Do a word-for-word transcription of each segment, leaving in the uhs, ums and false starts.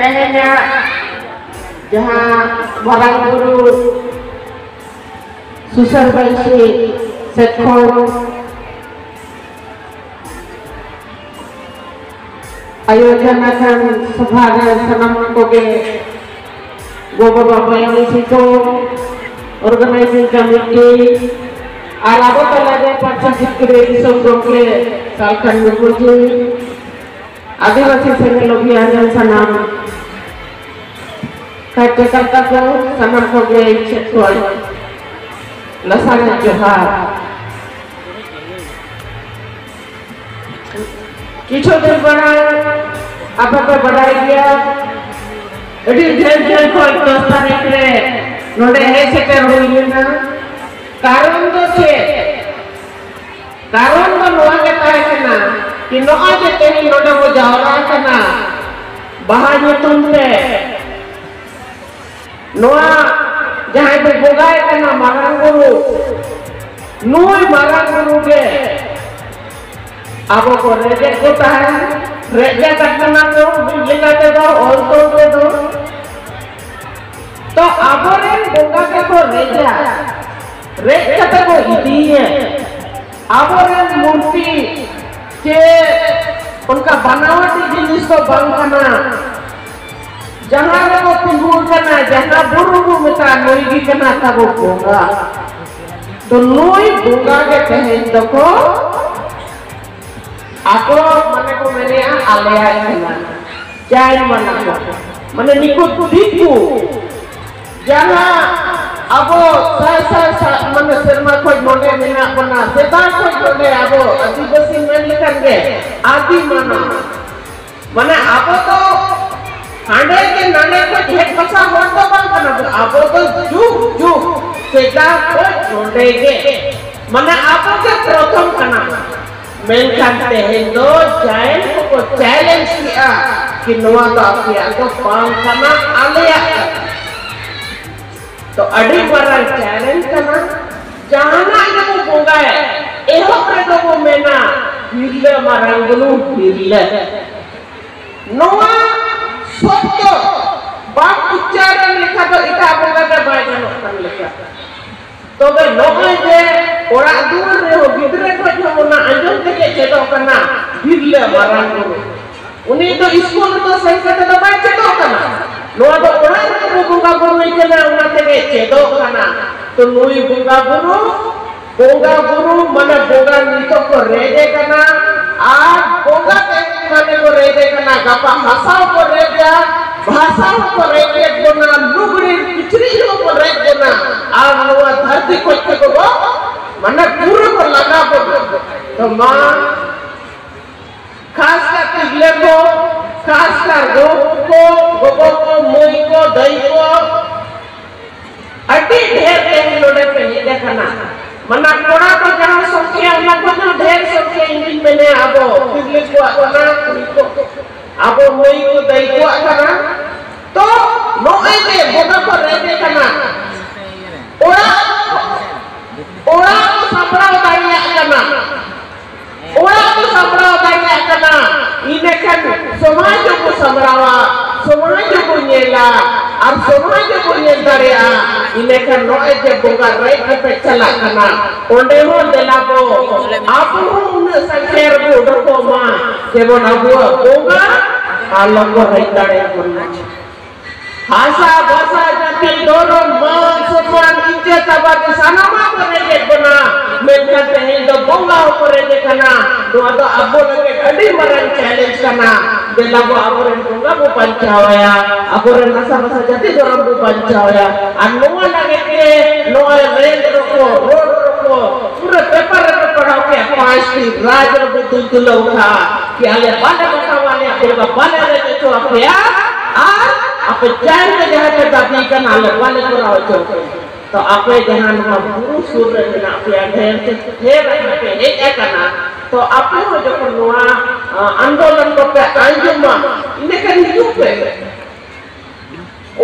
ᱛᱮᱦᱮᱧᱟᱜ ᱡᱟᱦᱟᱸ ᱢᱟᱨᱟᱝ ᱵᱩᱨᱩ ᱥᱩᱥᱟᱹᱨ ᱵᱟᱹᱭᱥᱤ ᱥᱮᱫ ᱠᱷᱚᱱ ᱟᱭᱳᱡᱚᱱ ᱟᱠᱟᱱ ᱥᱚᱵᱷᱟ ᱨᱮ ᱥᱟᱱᱟᱢ ᱠᱚᱜᱮ ᱜᱚ ᱵᱟᱵᱟ ᱢᱟᱹᱭ ᱵᱤᱴᱤ ᱠᱚ, organizing committee, ᱟᱨ ᱟᱵᱚ ᱛᱟᱞᱟᱨᱮ ᱯᱟᱹᱨᱥᱤ ᱡᱤᱛᱠᱟᱹᱨᱤᱭᱟᱹ ᱫᱤᱥᱚᱢ ᱜᱚᱢᱠᱮ ᱥᱟᱞᱠᱷᱟᱱ ᱢᱩᱨᱢᱩ ᱡᱤ, ᱟᱹᱫᱤᱵᱟᱹᱥᱤ ᱥᱮᱸᱜᱮᱞ ᱚᱵᱷᱤᱭᱟᱱ ᱨᱮᱱ ᱥᱟᱱᱟᱢ ᱠᱟᱨᱡᱚᱠᱚᱨᱛᱟ ᱠᱚ, ᱥᱟᱱᱟᱢ ᱠᱚᱜᱮ ᱤᱧ ᱥᱮᱫ ᱠᱷᱚᱱ ᱞᱟᱥᱟᱲᱦᱮᱫ ᱡᱚᱦᱟᱨ᱾ ᱠᱤᱪᱷᱩ ᱫᱤᱱ ᱢᱟᱲᱟᱝ ᱟᱯᱮ ᱯᱮ ᱵᱟᱰᱟᱭ ᱜᱮᱭᱟ, ᱟᱹᱰᱤ ᱡᱷᱟᱹᱞ ᱡᱷᱟᱹᱞ ᱠᱷᱚᱱ ᱫᱚᱥ ᱛᱟᱹᱨᱤᱠᱷ ᱨᱮ ᱱᱚᱰᱮ ᱦᱮᱡ ᱥᱮᱴᱮᱨ ᱦᱩᱭ ᱞᱮᱱᱟ᱾ ᱠᱟᱨᱚᱱ ᱫᱚ ᱪᱮᱫ? ᱠᱟᱨᱚᱱ ᱫᱚ ᱱᱚᱣᱟ ᱜᱮ ᱛᱟᱦᱮᱸ ᱠᱟᱱᱟ ᱠᱤ ᱱᱚᱜᱼᱚᱭ ᱡᱮ ᱛᱮᱦᱮᱧ ᱱᱚᱰᱮ ᱵᱚ ᱡᱟᱣᱨᱟ ᱟᱠᱟᱱᱟ ᱵᱟᱦᱟ ᱧᱩᱛᱩᱢ ᱛᱮ, ᱱᱚᱣᱟ ᱡᱟᱦᱟᱸᱭ ᱵᱚ ᱵᱚᱸᱜᱟᱭ ᱠᱟᱱᱟ ᱢᱟᱨᱟᱝ ᱵᱩᱨᱩ, ᱱᱩᱭ ᱢᱟᱨᱟᱝ ᱵᱩᱨᱩ ᱜᱮ ᱟᱵᱚ ᱠᱚ ᱨᱮᱡᱮᱫ ᱠᱚ ᱛᱟᱦᱮᱸᱱ, ᱨᱮᱡ ᱟᱠᱟᱫ ᱵᱚᱱᱟ ᱠᱚ ᱢᱤᱫ ᱞᱮᱠᱟ ᱛᱮᱫᱚ, ᱚᱞ ᱛᱚᱞ ᱛᱮᱫᱚ᱾ ᱛᱚ ᱟᱵᱚᱨᱮᱱ ᱵᱚᱸᱜᱟ ᱜᱮᱠᱚ ᱨᱮᱡᱟ, ᱨᱮᱡ ᱠᱟᱛᱮ ᱠᱚ ᱤᱫᱤᱭᱮ᱾ ᱟᱵᱚᱨᱮᱱ ᱢᱩᱨᱛᱤ ᱪᱮ ᱚᱱᱠᱟ ᱵᱟᱱᱟᱣᱟᱴᱤ ᱡᱤᱱᱤᱥ ᱫᱚ ᱵᱟᱝ ᱠᱟᱱᱟ᱾ ᱡᱟᱦᱟᱸ ᱨᱮᱵᱚ ᱛᱤᱸᱜᱩ ᱟᱠᱟᱱᱟ, ᱡᱟᱦᱟᱸ ᱵᱩᱨᱩ ᱵᱚ ᱢᱮᱛᱟᱜᱼᱟ, ᱱᱩᱭ ᱜᱮ ᱠᱟᱱᱟ ᱛᱟᱵᱚ ᱵᱚᱸᱜᱟ᱾ ᱛᱚ ᱱᱩᱭ ᱵᱚᱸᱜᱟ ᱜᱮ ᱛᱮᱦᱮᱧ ᱫᱚᱠᱚ ᱟᱠᱚ ᱢᱟᱱᱮ ᱠᱚ ᱢᱮᱱᱮᱜᱼᱟ, ᱟᱞᱮᱭᱟᱜ ᱠᱟᱱᱟ, ᱡᱟᱭ ᱢᱟᱱᱟ ᱠᱚ, ᱢᱟᱱᱮ ᱱᱤᱠᱩ ᱫᱤᱠᱩ ᱡᱟᱦᱟᱸ ᱟᱵᱚ ᱥᱟᱭ ᱥᱟᱭ ᱥᱟ-, ᱢᱟᱱᱮ ᱥᱮᱨᱢᱟ ᱠᱷᱚᱡ ᱱᱚᱰᱮ ᱢᱮᱱᱟᱜ ᱵᱚᱱᱟ, ᱥᱮᱫᱟᱭ ᱠᱷᱚᱡ ᱱᱚᱰᱮ ᱟᱵᱚ ᱟᱹᱫᱤᱵᱟᱹᱥᱤ ᱢᱮᱱ ᱞᱮᱠᱷᱟᱱ ᱜᱮ ᱟᱹᱫᱤ ᱢᱟᱱᱟ, ᱢᱟᱱᱮ ᱟᱵᱚ ᱫᱚ ᱦᱟᱸᱰᱮ ᱜᱮ ᱱᱟᱰᱮ ᱠᱷᱚᱡ ᱦᱮᱡ ᱵᱟᱥᱟ ᱦᱚᱲ ᱫᱚ ᱵᱟᱝ ᱠᱟᱱᱟ ᱵᱚᱱ, ᱟᱵᱚ ᱫᱚ ᱡᱩᱜᱽ ᱡᱩᱜᱽ ᱥᱮᱫᱟᱭ ᱠᱷᱚᱡ ᱱᱚᱰᱮ ᱜᱮ, ᱢᱟᱱᱮ ᱟᱵᱚ ᱜᱮ ᱯᱨᱚᱛᱷᱚᱢ ᱠᱟᱱᱟ ᱵᱚᱱ᱾ ᱢᱮᱱᱠᱷᱟᱱ ᱛᱮᱦᱮᱧ ᱫᱚ ᱡᱟᱭᱮᱱ ᱠᱚᱠᱚ ᱪᱮᱞᱮᱧᱡᱽ ᱠᱮᱜᱼᱟ ᱠᱤ ᱱᱚᱣᱟ ᱫᱚ ᱟᱯᱮᱭᱟᱜ ᱫᱚ ᱵᱟᱝ ᱠᱟᱱᱟ, ᱟᱞᱮᱭᱟᱜ ᱠᱟᱱᱟ᱾ ᱛᱚ ᱟᱹᱰᱤ ᱢᱟᱨᱟᱝ ᱪᱮᱞᱮᱧᱡᱽ ᱠᱟᱱᱟ᱾ ᱡᱟᱦᱟᱱᱟᱜ ᱜᱮᱵᱚ ᱵᱚᱸᱜᱟᱭ, ᱮᱦᱚᱵ ᱨᱮᱫᱚ ᱵᱚ ᱢᱮᱱᱟ, "ᱦᱤᱨᱞᱟᱹ ᱢᱟᱨᱟᱝ ᱵᱩᱨᱩ ᱦᱤᱨᱞᱟᱹ᱾" ᱱᱚᱣᱟ ᱥᱚᱛ ᱫᱚ ᱵᱟᱝ ᱩᱪᱪᱟᱨᱚᱱ ᱞᱮᱠᱷᱟᱱ ᱫᱚ ᱮᱴᱟᱜ ᱵᱚᱸᱜᱟ ᱫᱚ ᱵᱟᱭ ᱜᱟᱱᱚᱜ ᱠᱟᱱ ᱞᱮᱠᱟ᱾ ᱛᱚᱵᱮ ᱱᱚᱜᱼᱚᱭ ᱡᱮ ᱚᱲᱟᱜ ᱫᱩᱣᱟᱹᱨ ᱨᱮᱦᱚᱸ ᱜᱤᱫᱽᱨᱟᱹ ᱠᱷᱚᱱ ᱦᱚᱸ ᱚᱱᱟ ᱟᱸᱡᱚᱢ ᱛᱮᱜᱮ ᱪᱮᱫᱚᱜ ᱠᱟᱱᱟ, ᱵᱤᱨᱞᱟᱹ ᱢᱟᱨᱟᱝ ᱵᱩᱨᱩ᱾ ᱩᱱᱤ ᱫᱚ ᱤᱥᱠᱩᱞ ᱨᱮᱫᱚ ᱥᱮᱱ ᱠᱟᱛᱮ ᱫᱚ ᱵᱟᱭ ᱪᱮᱫᱚᱜ ᱠᱟᱱᱟ, ᱱᱚᱣᱟ ᱫᱚ ᱚᱲᱟᱜ ᱨᱮᱜᱮ ᱵᱚᱸᱜᱟ ᱵᱩᱨᱩᱭ ᱠᱟᱱᱟ, ᱚᱱᱟ ᱛᱮᱜᱮ ᱪᱮᱫᱚᱜ ᱠᱟᱱᱟ᱾ ᱛᱚ ᱱᱩᱭ ᱵᱚᱸᱜᱟ ᱵᱩᱨᱩ, ᱵᱚᱸᱜᱟ ᱵᱩᱨᱩ ᱢᱟᱱᱮ ᱵᱚᱸᱜᱟ ᱱᱤᱛᱚᱜ ᱠᱚ ᱨᱮᱡᱮ ᱠᱟᱱᱟ, ᱟᱨ ᱵᱚᱸᱜᱟ ᱛᱮᱦᱮᱧ ᱢᱟᱱᱮ ᱠᱚ ᱨᱮᱡᱮ ᱠᱟᱱᱟ, ᱜᱟᱯᱟ ᱦᱟᱥᱟ ᱦᱚᱸᱠᱚ ᱨᱮᱡᱟ, ᱵᱷᱟᱥᱟ ᱦᱚᱸᱠᱚ ᱨᱮᱡᱮᱫ ᱵᱚᱱᱟ, ᱞᱩᱜᱽᱲᱤ ᱠᱤᱪᱨᱤᱡ ᱦᱚᱸᱠᱚ ᱨᱮᱡ ᱵᱚᱱᱟ, ᱟᱨ ᱱᱚᱣᱟ ᱫᱷᱟᱹᱨᱛᱤ ᱠᱷᱚᱡ ᱛᱮᱠᱚ ᱵᱚ ᱢᱟᱱᱮ ᱯᱩᱨᱟᱹ ᱠᱚ ᱞᱟᱜᱟ ᱵᱚᱱᱟ᱾ ᱛᱚ ᱢᱟ ᱠᱷᱟᱥ ᱠᱟᱨ ᱛᱤᱨᱞᱟᱹ ᱠᱚ, ᱠᱷᱟᱥ ᱠᱟᱨ ᱜᱚ ᱠᱚ, ᱜᱚᱜᱚ ᱠᱚ, ᱢᱟᱹᱭ ᱠᱚ, ᱫᱟᱹᱭ ᱠᱚ, ᱟᱹᱰᱤ ᱰᱷᱮᱨ ᱛᱮᱦᱮᱧ ᱱᱚᱰᱮ ᱯᱮ ᱦᱮᱡ ᱟᱠᱟᱱᱟ᱾ ᱢᱟᱱᱮ ᱠᱚᱲᱟ ᱠᱚ ᱡᱟᱦᱟᱸ ᱥᱚᱝᱠᱷᱮ, ᱚᱱᱟ ᱠᱷᱚᱱ ᱦᱚᱸ ᱰᱷᱮᱨ ᱥᱚᱝᱠᱷᱮ ᱤᱧ ᱫᱩᱧ ᱢᱮᱱᱮᱜᱼᱟ, ᱟᱵᱚ ᱛᱤᱨᱞᱟᱹ ᱠᱚᱣᱟᱜ ᱠᱟᱱᱟ, ᱠᱩᱲᱤ ᱠᱚ, ᱟᱵᱚ ᱢᱟᱹᱭ ᱠᱚ ᱫᱟᱹᱭ ᱠᱚᱣᱟᱜ ᱠᱟᱱᱟ᱾ ᱛᱚ ᱱᱚᱜᱼᱚᱭ ᱡᱮ ᱵᱚᱸᱜᱟ ᱠᱚ ᱨᱮᱡᱮ ᱠᱟᱱᱟ, ᱚᱲᱟᱜ, ᱚᱲᱟᱜ ᱠᱚ ᱥᱟᱯᱲᱟᱣ ᱫᱟᱲᱮᱭᱟᱜ ᱠᱟᱱᱟ, ᱚᱲᱟᱜ ᱠᱚ ᱥᱟᱯᱲᱟᱣ ᱫᱟᱲᱮᱭᱟᱜ ᱠᱟᱱᱟ, ᱤᱱᱟᱹᱠᱷᱟᱱ ᱥᱚᱢᱟᱡᱽ ᱦᱚᱸᱠᱚ ᱥᱟᱢᱵᱲᱟᱣᱟ, ᱥᱚᱢᱟᱡᱽ ᱦᱚᱸᱠᱚ ᱧᱮᱞᱟ, ᱟᱨ ᱥᱚᱢᱟᱡᱽ ᱦᱚᱸᱠᱚ ᱧᱮᱞ ᱫᱟᱲᱮᱭᱟᱜᱼᱟ᱾ ᱤᱱᱟᱹᱠᱷᱟᱱ ᱱᱚᱜᱼᱚᱭ ᱡᱮ ᱵᱚᱸᱜᱟ ᱨᱮᱡ ᱠᱟᱛᱮ ᱪᱟᱞᱟᱜ ᱠᱟᱱᱟ, ᱚᱸᱰᱮ ᱦᱚᱸ ᱫᱮᱞᱟ ᱵᱚ, ᱟᱵᱚ ᱦᱚᱸ ᱩᱱᱟᱹᱜ ᱥᱟᱸᱜᱮ ᱨᱮᱵᱚ ᱩᱰᱩᱠᱚᱜ ᱢᱟ, ᱡᱮᱢᱚᱱ ᱟᱵᱚᱣᱟᱜ ᱵᱚᱸᱜᱟ ᱟᱞᱚ ᱠᱚ ᱨᱮᱡ ᱫᱟᱲᱮᱭᱟᱵᱚᱱ ᱢᱟ᱾ ᱦᱟᱥᱟ, ᱵᱷᱟᱥᱟ, ᱡᱟᱹᱛᱤ, ᱫᱷᱚᱨᱚᱢ, ᱢᱟᱱ, ᱥᱚᱱᱢᱟᱱ, ᱤᱡᱽᱡᱚᱛ ᱟᱵᱟᱫ ᱥᱟᱱᱟᱢᱟᱜ ᱠᱚ ᱨᱮᱡᱮᱫ ᱵᱚᱱᱟ, ᱢᱮᱱᱠᱷᱟᱱ ᱛᱮᱦᱮᱧ ᱫᱚ ᱵᱚᱸᱜᱟ ᱦᱚᱸᱠᱚ ᱨᱮᱡᱮ ᱠᱟᱱᱟ᱾ ᱱᱚᱣᱟ ᱫᱚ ᱟᱵᱚ ᱞᱟᱹᱜᱤᱫ ᱟᱹᱰᱤ ᱢᱟᱨᱟᱝ challenge ᱠᱟᱱᱟ᱾ ᱫᱮᱞᱟ ᱵᱚ ᱟᱵᱚᱨᱮᱱ ᱵᱚᱸᱜᱟ ᱵᱚ ᱵᱟᱧᱪᱟᱣ ᱟᱭᱟ, ᱟᱵᱚᱨᱮᱱ ᱦᱟᱥᱟ, ᱵᱷᱟᱥᱟ, ᱡᱟᱹᱛᱤ, ᱫᱷᱚᱨᱚᱢ ᱵᱚ ᱵᱟᱧᱪᱟᱣ ᱟᱭᱟ᱾ ᱟᱨ ᱱᱚᱣᱟ ᱞᱟᱹᱜᱤᱫ ᱛᱮ ᱱᱚᱜᱼᱚᱭ ᱨᱮᱞ ᱨᱚᱠᱚ, ᱨᱳᱰ ᱨᱚᱠᱚ, ᱯᱩᱨᱟᱹ ᱯᱮᱯᱟᱨ ᱨᱮᱯᱮ ᱯᱟᱲᱦᱟᱣ ᱠᱮᱜᱼᱟ, ᱯᱟᱸᱪᱴᱤ ᱨᱟᱡᱽ ᱨᱮᱵᱚ ᱫᱩᱞ ᱫᱩᱞᱟᱹᱣ ᱠᱟᱜᱼᱟ ᱠᱤ ᱟᱞᱮ ᱵᱟᱞᱮ ᱵᱟᱛᱟᱣᱟ, ᱟᱞᱮᱭᱟᱜ ᱵᱚᱸᱜᱟ ᱵᱟᱞᱮ ᱨᱮᱡ ᱦᱚᱪᱚ ᱟᱯᱮᱭᱟ᱾ ᱟᱨ ᱟᱯᱮ ᱪᱟᱭ ᱛᱮ ᱡᱟᱦᱟᱸ ᱯᱮ ᱫᱟᱹᱵᱤ ᱠᱟᱱᱟ, ᱟᱞᱮ ᱵᱟᱞᱮ ᱠᱚᱨᱟᱣ ᱦᱚᱪᱚ ᱯᱮᱭᱟ᱾ ᱛᱚ ᱟᱯᱮ ᱡᱟᱦᱟᱸ ᱱᱚᱣᱟ ᱵᱩᱨᱩ ᱥᱩᱨ ᱨᱮ ᱢᱮᱱᱟᱜ ᱯᱮᱭᱟ, ᱰᱷᱮᱨ ᱛᱮ ᱰᱷᱮᱨ ᱟᱠᱟᱱᱟ ᱯᱮ ᱦᱮᱡ ᱟᱠᱟᱱᱟ, ᱛᱚ ᱟᱯᱮ ᱦᱚᱸ ᱡᱚᱠᱷᱚᱱ ᱱᱚᱣᱟ, ᱟ, ᱟᱱᱫᱳᱞᱚᱱ ᱠᱚᱯᱮ ᱟᱸᱡᱚᱢᱟ, ᱤᱱᱟᱹᱠᱷᱟᱱ ᱦᱤᱡᱩᱜ ᱯᱮ᱾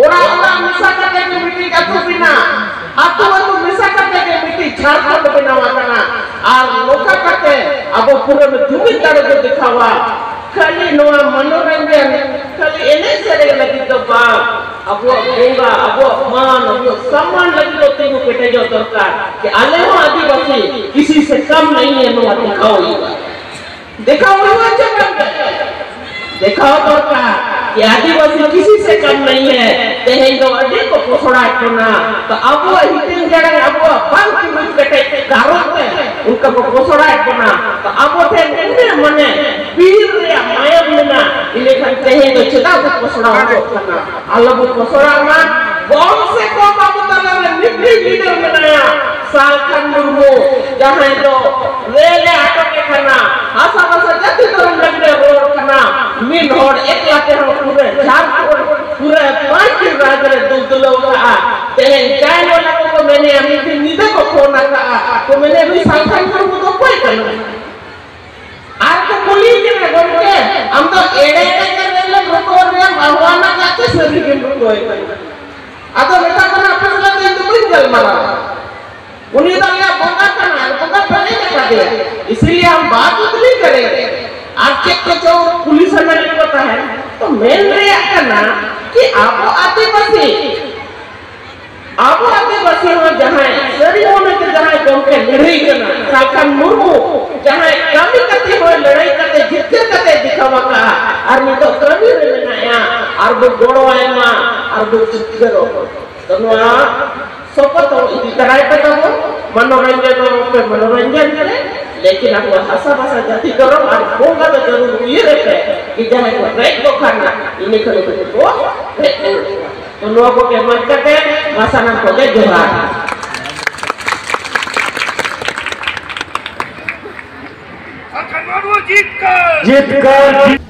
ᱚᱲᱟᱜ ᱚᱲᱟᱜ ᱢᱮᱥᱟ ᱠᱟᱛᱮ ᱜᱮ ᱢᱤᱫᱴᱤᱡ ᱟᱹᱛᱩ ᱵᱮᱱᱟᱜ, ᱟᱹᱛᱩ ᱟᱹᱛᱩ ᱢᱮᱥᱟ ᱠᱟᱛᱮ ᱜᱮ ᱢᱤᱫᱴᱤᱡ ᱡᱷᱟᱲᱠᱷᱚᱸᱰ ᱵᱮᱱᱟᱣ ᱟᱠᱟᱱᱟ᱾ ᱟᱨ ᱱᱚᱝᱠᱟ ᱠᱟᱛᱮ ᱟᱵᱚ ᱯᱩᱨᱟᱹ ᱡᱩᱢᱤᱫ ᱫᱟᱲᱮ ᱵᱚ ᱫᱮᱠᱷᱟᱣᱟ᱾ ᱠᱷᱟᱹᱞᱤ ᱱᱚᱣᱟ ᱢᱚᱱᱳᱨᱚᱧᱡᱚᱱ, ᱠᱷᱟᱹᱞᱤ ᱮᱱᱮᱡ ᱞᱟᱹᱜᱤᱫ ᱫᱚ ᱵᱟᱝ, ᱟᱵᱚᱣᱟᱜ ᱵᱚᱸᱜᱟ, ᱟᱵᱚᱣᱟᱜ ᱢᱟᱱ, ᱟᱵᱚᱣᱟᱜ ᱥᱚᱢᱢᱟᱱ ᱞᱟᱹᱜᱤᱫ ᱫᱚ ᱛᱤᱸᱜᱩ ᱠᱮᱴᱮᱡᱚᱜ ᱫᱚᱨᱠᱟᱨ᱾ ᱡᱮ ᱟᱞᱮ ᱦᱚᱸ ᱟᱹᱫᱤᱵᱟᱹᱥᱤ ᱠᱤᱥᱤ ᱥᱮ ᱠᱟᱢ ᱱᱟᱦᱤ ᱦᱮ, ᱱᱚᱣᱟ ᱫᱮᱠᱷᱟᱣ ᱦᱩᱭᱩᱜᱼᱟ᱾ ᱫᱮᱠᱷᱟᱣ ᱦᱩᱭᱩᱜᱼᱟ ᱪᱮ ᱵᱟᱝ? ᱫᱮᱠᱷᱟᱣ ᱫᱚᱨᱠᱟᱨ ᱡᱮ ᱟᱹᱫᱤᱵᱟᱹᱥᱤ ᱠᱤᱥᱤ ᱥᱮ ᱠᱟᱢ ᱱᱟᱦᱤ ᱦᱮ᱾ ᱛᱮᱦᱮᱧ ᱫᱚ ᱟᱹᱰᱤ ᱠᱚ ᱯᱚᱥᱲᱟᱭᱮᱫ ᱵᱚᱱᱟ᱾ ᱛᱚ ᱟᱵᱚᱣᱟᱜ ᱦᱤᱴᱤᱧ ᱡᱟᱲᱟᱝ, ᱟᱵᱚᱣᱟᱜ ᱵᱟᱝ ᱛᱤᱸᱜᱩ ᱠᱮᱴᱮᱡ ᱠᱟᱨᱚᱱ ᱛᱮ ᱚᱱᱠᱟ ᱠᱚ ᱯᱚᱥᱲᱟᱭᱮᱫ ᱵᱚᱱᱟ᱾ ᱛᱚ ᱟᱵᱚ ᱴᱷᱮᱱ ᱩᱱᱟᱹᱜ ᱢᱟᱱᱮ ᱵᱤᱨ ᱨᱮᱭᱟᱜ ᱢᱟᱭᱟᱢ ᱢᱮᱱᱟᱜᱼᱟ, ᱤᱱᱟᱹᱠᱷᱟᱱ ᱛᱮᱦᱮᱧ ᱫᱚ ᱪᱮᱫᱟᱜ ᱵᱚ ᱯᱚᱥᱲᱟ ᱦᱚᱪᱚᱜ ᱠᱟᱱᱟ? ᱟᱞᱚ ᱵᱚ ᱯᱚᱥᱲᱟᱜ ᱢᱟ᱾ ᱠᱚᱢ ᱥᱮ ᱠᱚᱢ ᱟᱵᱚ ᱛᱟᱞᱟᱨᱮ ᱢᱤᱫᱴᱤᱡ ᱞᱤᱰᱟᱨ ᱢᱮᱱᱟᱭᱟ, ᱥᱟᱞᱠᱷᱟᱱ ᱢᱩᱨᱢᱩ, ᱡᱟᱦᱟᱸᱭ ᱫᱚ ᱨᱮᱞ ᱮ ᱟᱴᱚᱠᱮ ᱠᱟᱱᱟ, ᱦᱟᱥᱟ ᱵᱷᱟᱥᱟ ᱡᱟᱹᱛᱤ ᱫᱷᱚᱨᱚᱢ ᱞᱟᱹᱜᱤᱫ ᱮ ᱨᱚᱲ ᱠᱟᱱᱟ᱾ ᱢᱤᱫ ᱦᱚᱲ ᱮᱠᱞᱟ ᱛᱮᱦᱚᱸ ᱯᱩᱨᱟᱹ ᱡᱷᱟᱲᱠᱷᱚᱸᱰ, ᱯᱩᱨᱟᱹ ᱯᱟᱸᱪᱴᱤ ᱨᱟᱡᱽ ᱨᱮ ᱫᱩᱞᱫᱩᱞᱟᱹᱣ ᱠᱟᱜᱼᱟ᱾ ᱛᱮᱦᱮᱧ ᱪᱟᱭ ᱵᱟᱞᱟ ᱠᱚᱠᱚ ᱢᱮᱱᱮᱜᱼᱟ, ᱢᱤᱫ ᱫᱤᱱ ᱧᱤᱫᱟᱹ ᱠᱚ ᱯᱷᱳᱱ ᱟᱠᱟᱜᱼᱟ, ᱠᱚ ᱢᱮᱱᱮ, "ᱱᱩᱭ ᱥᱟᱞᱠᱷᱟᱱ ᱢᱩᱨᱢᱩ ᱫᱚ ᱚᱠᱚᱭ ᱠᱟᱱᱟᱭ?" ᱟᱨ ᱠᱚ ᱠᱩᱞᱤ ᱠᱟᱱᱟ, "ᱜᱚᱢᱠᱮ, ᱟᱢ ᱫᱚ ᱮᱲᱮ ᱠᱟᱛᱮ ᱨᱮᱞ ᱮᱢ ᱨᱩᱠᱟᱹᱣ ᱞᱮᱭᱟ, ᱵᱟᱦᱣᱟᱱᱟ ᱠᱟᱛᱮ ᱥᱟᱹᱨᱤ ᱜᱮᱢ ᱨᱩᱠᱟᱹᱣ ᱠᱟᱱᱟ?" ᱟᱫᱚ ᱢᱮᱛᱟ ᱠᱚ ᱠᱟᱱᱟ, "ᱟᱯᱮ ᱥᱟᱞᱟᱜ ᱫᱚ ᱤᱧ ᱫᱚ ᱵᱟᱹᱧ ᱜᱟᱞᱢᱟᱨᱟᱣᱟ, ᱩᱱᱤ ᱫᱚ ᱟᱞᱮᱭᱟᱜ ᱵᱚᱸᱜᱟ ᱠᱟᱱᱟᱭ, ᱟᱨ ᱵᱚᱸᱜᱟ ᱯᱮ ᱮᱱᱮᱡ ᱟᱠᱟᱫᱮᱭᱟ, ᱤᱥᱤᱞᱤᱭᱮ ᱦᱟᱢ ᱵᱟᱛ ᱩᱛᱞᱤ ᱠᱟᱨᱮᱸᱜᱮ᱾" ᱟᱨ ᱪᱮᱫ ᱠᱚᱪᱚ ᱠᱩᱞᱤ ᱥᱟᱱᱟ ᱠᱚ ᱛᱟᱦᱮᱸᱱ᱾ ᱛᱚ ᱢᱮᱱ ᱨᱮᱭᱟᱜ ᱠᱟᱱᱟ ᱠᱤ ᱟᱵᱚ ᱟᱹᱫᱤᱵᱟᱹᱥᱤ ᱟᱵᱚ ᱟᱹᱫᱤᱵᱟᱹᱥᱤ ᱦᱚᱸ ᱡᱟᱦᱟᱸᱭ ᱥᱟᱹᱨᱤ ᱢᱚᱱᱮ ᱛᱮ ᱡᱟᱦᱟᱸᱭ ᱜᱚᱢᱠᱮ ᱞᱟᱹᱲᱦᱟᱹᱭ ᱠᱟᱱᱟ, ᱥᱟᱞᱠᱷᱟᱱ ᱢᱩᱨᱢᱩ, ᱡᱟᱦᱟᱸᱭ ᱠᱟᱹᱢᱤ ᱠᱟᱛᱮ ᱦᱚᱸ ᱞᱟᱹᱲᱦᱟᱹᱭ ᱠᱟᱛᱮ ᱡᱤᱛᱠᱟᱹᱨ ᱠᱟᱛᱮ ᱫᱮᱠᱷᱟᱣ ᱟᱠᱟᱫᱼᱟ, ᱟᱨ ᱱᱤᱛᱚᱜ ᱠᱟᱹᱢᱤ ᱨᱮ ᱢᱮᱱᱟᱭᱟ, ᱟᱨ ᱵᱚ ᱜᱚᱲᱚ ᱟᱭ ᱢᱟ, ᱟᱨ ᱵᱚ ᱡᱤᱛᱠᱟᱹᱨᱚᱜ ᱢᱟ᱾ ᱛᱚ ᱱᱚᱣᱟ ᱥᱚᱯᱚᱛ ᱦᱚᱸ ᱤᱫᱤ ᱛᱟᱨᱟᱭ ᱯᱮ ᱛᱟᱵᱚ, ᱢᱚᱱᱳᱨᱚᱧᱡᱚᱱ ᱦᱚᱸ ᱯᱮ ᱢᱚᱱᱳᱨᱚᱧᱡᱚᱱ ᱯᱮ, ᱞᱮᱠᱤᱱ ᱟᱵᱚ ᱦᱟᱥᱟ ᱵᱷᱟᱥᱟ ᱡᱟᱹᱛᱤ ᱫᱷᱚᱨᱚᱢ ᱟᱨ ᱵᱚᱸᱜᱟ ᱫᱚ ᱡᱟᱹᱨᱩᱲ ᱩᱭᱦᱟᱹᱨ ᱯᱮ, ᱡᱮ ᱡᱟᱦᱟᱸᱭ ᱠᱚ ᱨᱮᱡ ᱠᱚ ᱠᱷᱟᱱ ᱤᱱᱟᱹ ᱠᱷᱟᱹᱞᱤ ᱠᱚ ᱨᱮᱡ ᱠᱚᱣᱟ᱾ ᱛᱚ ᱱᱚᱣᱟ ᱠᱚᱜᱮ ᱢᱮᱱ ᱠᱟᱛᱮ ᱢᱟ ᱥᱟᱱᱟᱢ ᱠᱚᱜᱮ ᱡᱚᱦᱟᱨ᱾ ᱡᱤᱛᱠᱟᱹᱨ! ᱡᱤᱛᱠᱟᱹᱨ!